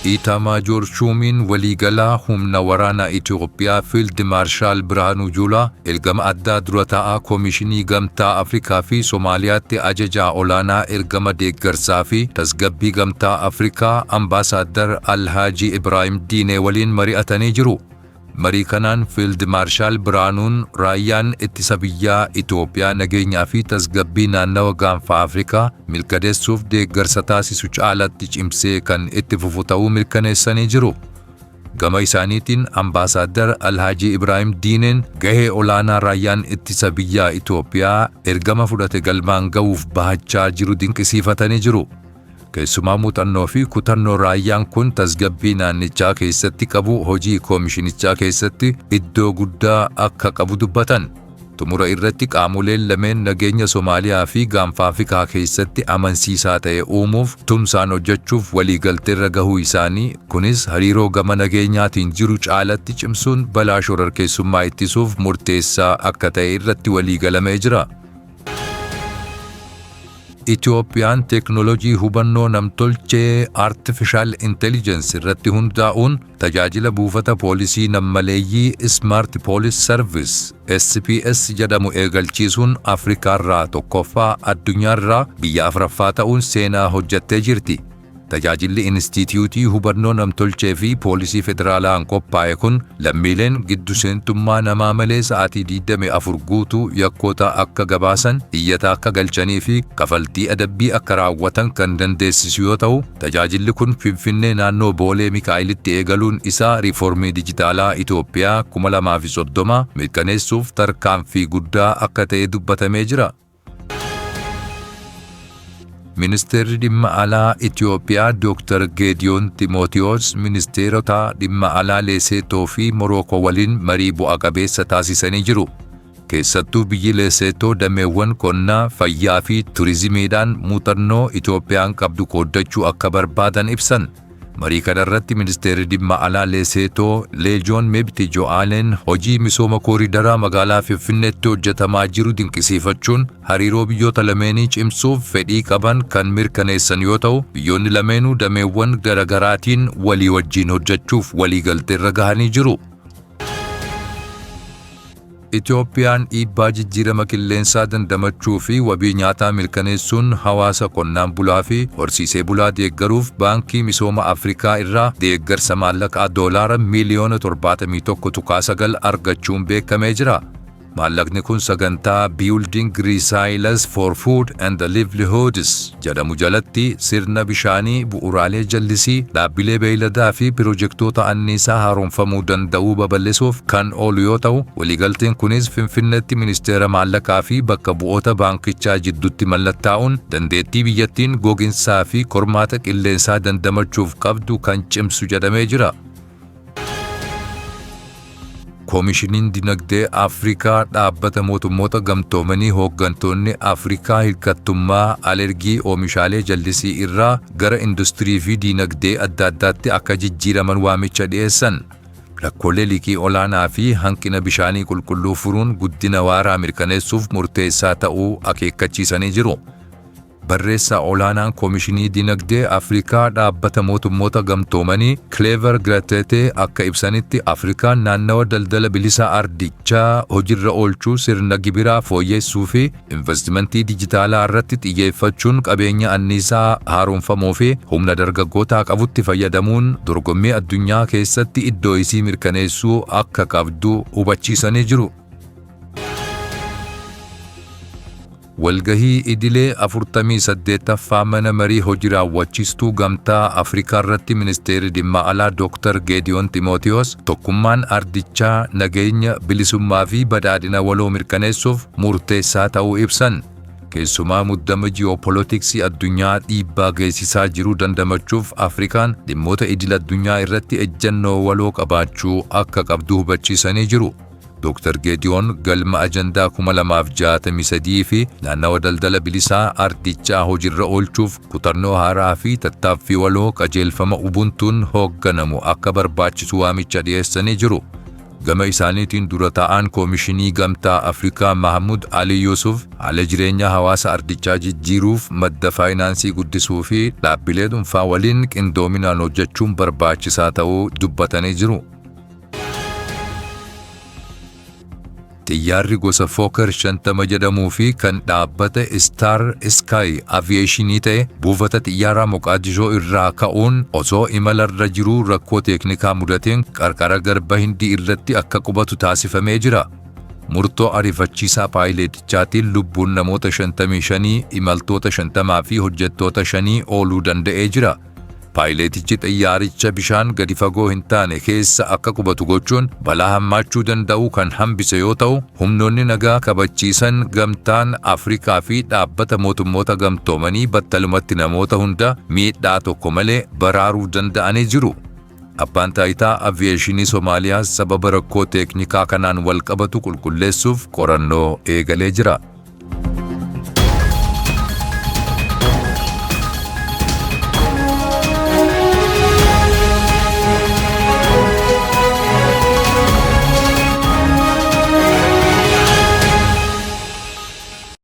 Itamaajoor Shuumiin waliigalaa humna waraanaa Itoophiyaa Fiild Maarshaal Birhaanuu Juulaa ergama addaa dura taa'aa Koomishinii Gamtaa Afrikaa fi Somaaliyaatti ajajaa olaanaa ergama deeggarsaa fi tasgabbii Gamtaa Afrikaa Ambaasaaddar Alhaajii Ibraahim Diinee waliin mari'atanii jiru. Marii kanaan Fiild Maarshaal Birhaanuun raayyaan ittisa biyyaa Itoophiyaa nageenyaa fi tasgabbii naannawa gaanfa Afrikaa mirkaneessuuf deeggarsa taasisu caalatti cimsee kan itti fufu ta'uu mirkaneessanii jiru. Gama isaaniitiin Ambaasaaddar Alhaajii Ibraahim Diineen gahee olaanaa raayyaan ittisa biyyaa Itoophiyaa ergama fudhate galmaan ga'uuf bahachaa jiru dinqisiifatanii jiru. Keessumaa muuxannoo fi kutannoo raayyaan kun tasgabbii naannichaa keessatti qabu hojii koomishinichaa keessatti iddoo guddaa akka qabu dubbatan. Xumura irratti qaamoleen lameen nageenya Somaaliyaa fi gaanfa Afrikaa keessatti amansiisaa ta'e uumuuf tumsaan hojjechuuf waliigalteerra gahuu isaanii kunis hariiroo gama nageenyaatiin jiru caalatti cimsuun balaa shororkeessummaa ittisuuf murteessaa akka ta'e irratti waliigalamee jira. Itoophiyaan teeknooloojii hubannoo namtolchee Artificial Intelligence irratti hundaa'uun tajaajila buufata poolisii nammaleeyyii Smart Police Service SPS jedhamu eegalchiisuun Afrikaarraa tokkoffaa addunyaarraa biyya afuraffaa ta'uun seenaa hojjettee jirti. Tajaajilli Inistiitiyuutii hubannoo namtolchee fi poolisii federaalaan qophaa'e kun lammiileen giddu seentummaa namaa malee sa'aatii 24 guutuu yakkoota akka gabaasan, iyyata akka galchanii fi kafaltii adabbii akka raawwatan kan dandeessisu yoo ta'u, tajaajilli kun Finfinnee naannoo Boolee Mikaa'elitti eegaluun isaa riiformii dijitaalaa Itoophiyaa 2030 mirkaneessuuf tarkaanfii guddaa akka ta'e dubbatamee jira. Ministeerri dhimma alaa Itoophiyaa Dr. Geediyoon Ximootiyoos ministeerota dhimma alaa Leeseetoo fi Morookoo waliin marii bu'a qabeessa taasisanii jiru. Keessattuu biyyi Leeseetoo dameewwan qonnaa, fayyaa fi turizimiidhaan muuxannoo Itoophiyaan qabdu qooddachuu akka barbaadan ibsan. Marii kanarratti ministeerri dhimma alaa Leeseetoo Leejoon Mebti Jo'aaleen hojii misooma kooridaraa magaalaa Finfinneetti hojjetamaa jiru dinqisiifachuun hariiroo biyyoota lameenii cimsuuf fedhii qaban kan mirkaneessan yoo ta'u, biyyoonni lameenuu dameewwan garagaraatiin walii wajjin hojjechuuf waliigalteerra gahanii jiru. Itoophiyaan dhiibbaa jijjiirama qilleensaa dandamachuu fi wabii nyaataa mirkaneessuun hawaasa qonnaan bulaa fi horsiisee bulaa deeggaruuf Baankii Misooma Afrikaa irraa deeggarsa maallaqaa doolaara miiliyoona 71.9 argachuun beekamee jira. Maallaqni kun sagantaa Building Resilience for Food and Livelihoods jedhamu jalatti sirna bishaanii, bu'uuraalee jallisii, dhaabbilee beeyladaa fi pirojektoota anniisaa haaromfamuu danda'uu babal'isuuf kan oolu yoo ta'u, waliigalteen kunis Finfinneetti ministeera maallaqaa fi bakka bu'oota baankichaa jidduutti mallattaa'uun dandeettii biyyattiin goginsaa fi qormaata qilleensaa dandamachuuf qabdu kan cimsu jedhamee jira. Koomishiniin Dinagdee Afrikaa dhaabbata mootummoota gamtoomanii hooggantoonni Afrikaa hirkattummaa alergii oomishaalee jallisii irraa gara industirii fi dinagdee adda addaatti akka jijjiiraman waamicha dhiyeessan. Rakkoolee liqii olaanaa fi hanqina bishaanii qulqulluu furuun guddina waaraa mirkaneessuuf murteessaa ta'uu akeekkachiisanii jiru. Barreessaa olaanaan Koomishinii Dinagdee Afrikaa dhaabbata mootummoota gamtoomanii Clever Gratete akka ibsanitti Afrikaan naannawa daldala bilisaa ardichaa hojiirra oolchuu sirna gibiraa fooyyessuu fi investimentii dijitaalaa irratti xiyyeeffachuun qabeenya anniisaa haaromfamuu fi humna dargaggootaa qabutti fayyadamuun dorgommii addunyaa keessatti iddoo isii mirkaneessuu akka qabdu hubachiisanii jiru. Walgahii idilee 48ffaa mana marii hojii raawwachiistuu Gamtaa Afrikaa irratti ministeerri dhimma alaa Dr. Geediyoon Ximootiyoos tokkummaan ardichaa nageenya, bilisummaa fi badhaadhina waloo mirkaneessuuf murteessaa ta'uu ibsan. Keessumaa muddama ji'oopolootiksii addunyaa dhiibbaa geessisaa jiru dandamachuuf Afrikaan dhimmoota idil addunyaa irratti ejjennoo waloo qabaachuu akka qabdu hubachiisanii jiru. Dr. Geediyoon galma ajandaa 2063 fi naannawa daldala bilisaa ardichaa hojiirra oolchuuf kutannoo haaraa fi tattaaffii waloo qajeelfama Ubuntuun hoogganamu akka barbaachisu waamicha dhiyeessanii jiru. Gama isaaniitiin dura taa'aan Koomishinii Gamtaa Afrikaa Mahamud Ali Yusuf haala jireenya hawaasa ardichaa jijjiiruuf madda faayinaansii guddisuu fi dhaabbilee dhuunfaa waliin qindoominaan hojjechuun barbaachisaa ta'uu dubbatanii jiru. Xiyyaarri gosa Fokker 50 jedhamuu fi kan dhaabbata Star Sky Aviation ta'e buufata xiyyaaraa Moqaadishoo irraa ka'uun osoo imalarra jiruu rakkoo teeknikaa mudateen qarqara garba Hindii irratti akka qubatu taasifamee jira. Murtoo ariifachiisaa paayileetichaatiin lubbuun namoota 55, imaltoota 50 fi hojjettoota 5 ooluu danda'ee jira. Paayileetichi xiyyaaricha bishaan gadi fagoo hin taane keessa akka qubatu gochuun balaa hammaachuu danda'u kan hambise yoo ta'u, humnoonni nagaa kabachiisan gamtaan Afrikaa fi dhaabbata mootummoota gamtoomanii battalumatti namoota hunda miidhaa tokko malee baraaruu danda'anii jiru. Abbaan taayitaa aviyeeshinii Somaaliyaa sababa rakkoo teeknikaa kanaan wal qabatu qulqulleessuuf qorannoo eegalee jira.